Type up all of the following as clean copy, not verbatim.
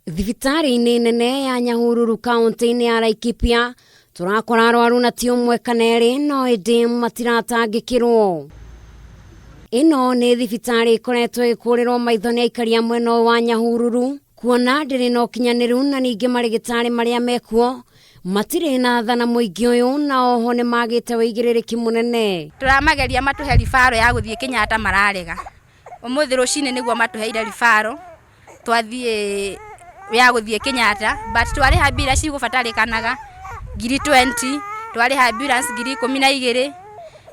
Thibitarĩ-inĩ nene ya Nyahururu kaunti-inĩ ya Laikipia tũrakora arwaru na ti ũmwe kana erĩ no ĩndĩ matiratangĩkĩrwo. Ĩno nĩ thibitarĩ ĩkoretwo ĩgĩkũrĩrwo maitho nĩ aikari a mwena ũyũ wa Nyahururu kuona ndĩrĩ na ũkinyanĩru na ningĩ marĩgĩtarĩ marĩa mekuo matirĩ na tha na mũingĩ ũyũ na oho nĩ magĩte wĩigĩrĩrĩki mũnene. Tũramageria matũhe ribaro ya gũthiĩ Kenyatta mararega. Ũmũthĩ rũcinĩ nĩguo matũheire ribaro twathiĩ ya gũthiĩ Kenyatta but twarĩha mbia iria cigũbatarĩkanaga 20,000, twarĩha ambulance 12,000,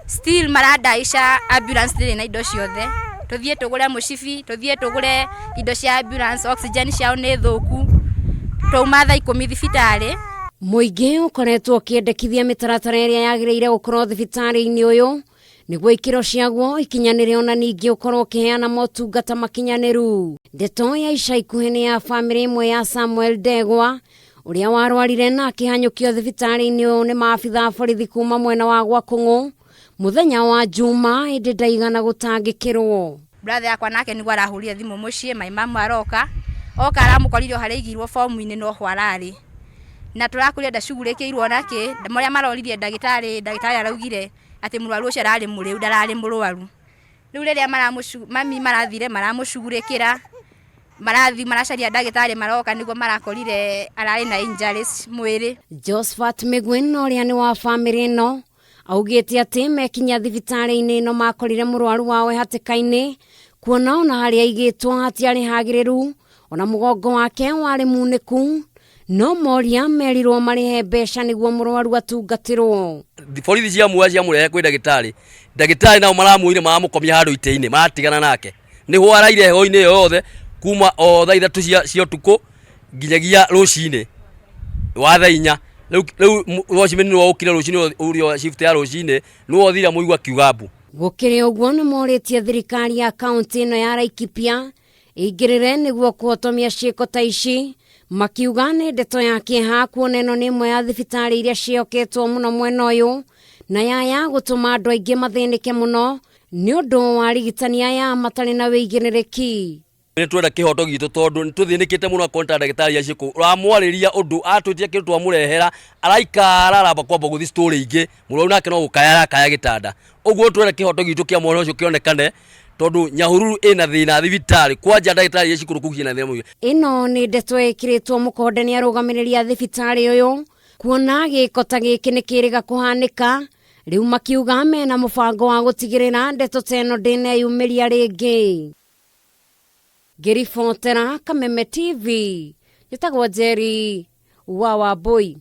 still marandaica ambulance ndĩrĩ na indo ciothe. Tũthiĩ tũgũre mũcibi, tũthiĩ tũgũre indo cia ambulance, oxygen ciao nĩ thũku. Twauma thaa 10 thibitarĩ. Mũingĩ ũkoretwo ũkĩendekithia mĩtaratara ĩrĩa yagĩrĩire gũkorwo thibitarĩ-inĩ ũyũ nĩguo ikĩro ciaguo ikinyanĩre ona ningĩ ũkorwo ũkĩheana motungata makinyanĩru. Ndeto ya ica ikuhĩ nĩ ya bamĩrĩ ĩmwe ya Samuel Ndegwa ũrĩa warwarire na akĩhanyũkio thibitarĩ-inĩ ũyũ nĩ maabitha a borithi kuma mwena wa Gwakũng'ũ mũthenya wa Juma ĩndĩ ndaigana gũtangĩkĩrwo. Brother yakwa nake nĩguo arahũrire thimũ mũciĩ, my mum aroka, oka aramũkorire o harĩa aigĩirwo bomu-inĩ noho ararĩ. Na tũrakorire ndacugurĩkĩirwo ona kĩ, marĩa maroririe ndagĩtarĩ, ndagĩtarĩ araugire atĩ mũrwaru ũcio ararĩ mũrĩu ndararĩ mũrwaru. Rĩu rĩrĩa mami marathire maramũcugurĩkĩra, marathi maracaria ndagĩtarĩ maroka nĩguo marakorire ararĩ na injuries mwĩrĩ. Josephat Mĩgwin ũrĩa nĩ wa bamĩrĩ ĩno augĩte atĩ mekinya thibitarĩ-inĩ ĩno makorire mũrwaru wao e hatĩka-inĩ kuona ona harĩa aigĩtwo hatiarĩ hagĩrĩru ona mũgongo wake warĩ munĩku no moria merirwo marĩhe mbeca nĩguo mũrwaru atungatĩrwo. Borithi ciamuoya ciamũrehe kwĩ ndagĩtarĩ, ndagĩtarĩ nao maramuoire maramũkomia handũ itĩ-inĩ maratigana nake. Nĩho araire heho-inĩ ĩyo yothe kuma o thaa 3 cia ũtukũ nginyagia rũcinĩ wa thaa 4. Rĩu watchman nĩwe ũkire rũcinĩ ũrĩa shift ya rũcinĩ nĩwe ũthire amũigua akiuga mbu. Gũkĩrĩ ũguo nĩ morĩtie thirikari ya kaunti ĩno ya Laikipia ĩingĩrĩre nĩguo kũhotomia ciĩko ta ici, makiuga nĩ ndeto ya kĩeha kuona ĩno nĩ ĩmwe ya thibitarĩ iria ciĩhoketwo mũno mwena ũyũ na yaya gũtũma andũ aingĩ mathĩnĩke mũno nĩ ũndũ wa arigitani aya matarĩ na wĩigĩrĩrĩki. Nĩ twenda kĩhoto gitũ tondũ nĩ tũthĩnĩkĩte mũno akorwo nĩ ta ndagĩtarĩ acio kũu ũramwarĩria ũndũ atwĩtia kĩndũ twamũrehera araikara aramba kwamba gũthiĩ story ingĩ mũrwaru nake no gũkaya arakaya gĩtanda ũguo twenda kĩhoto gitũ kĩa mwana ũcio kĩonekane tondũ Nyahururu ĩna thĩna thibitarĩ kwanja ndagĩtarĩ iria cikũrũ kũu ciĩna thĩna mũingĩ. Ĩno nĩ ndeto ĩkĩrĩtwo mũkonde nĩ arũgamĩrĩri a thibitarĩ ũyũ kuona gĩko ta gĩkĩ nĩ kĩrĩga kũhanĩka rĩu makiuga mena mũbango wa gũtigĩrĩra ndeto ta ĩno ndĩneyumĩria rĩngĩ. Ngĩribotera Kameme TV, njĩtagwo Njeri wa Wambui.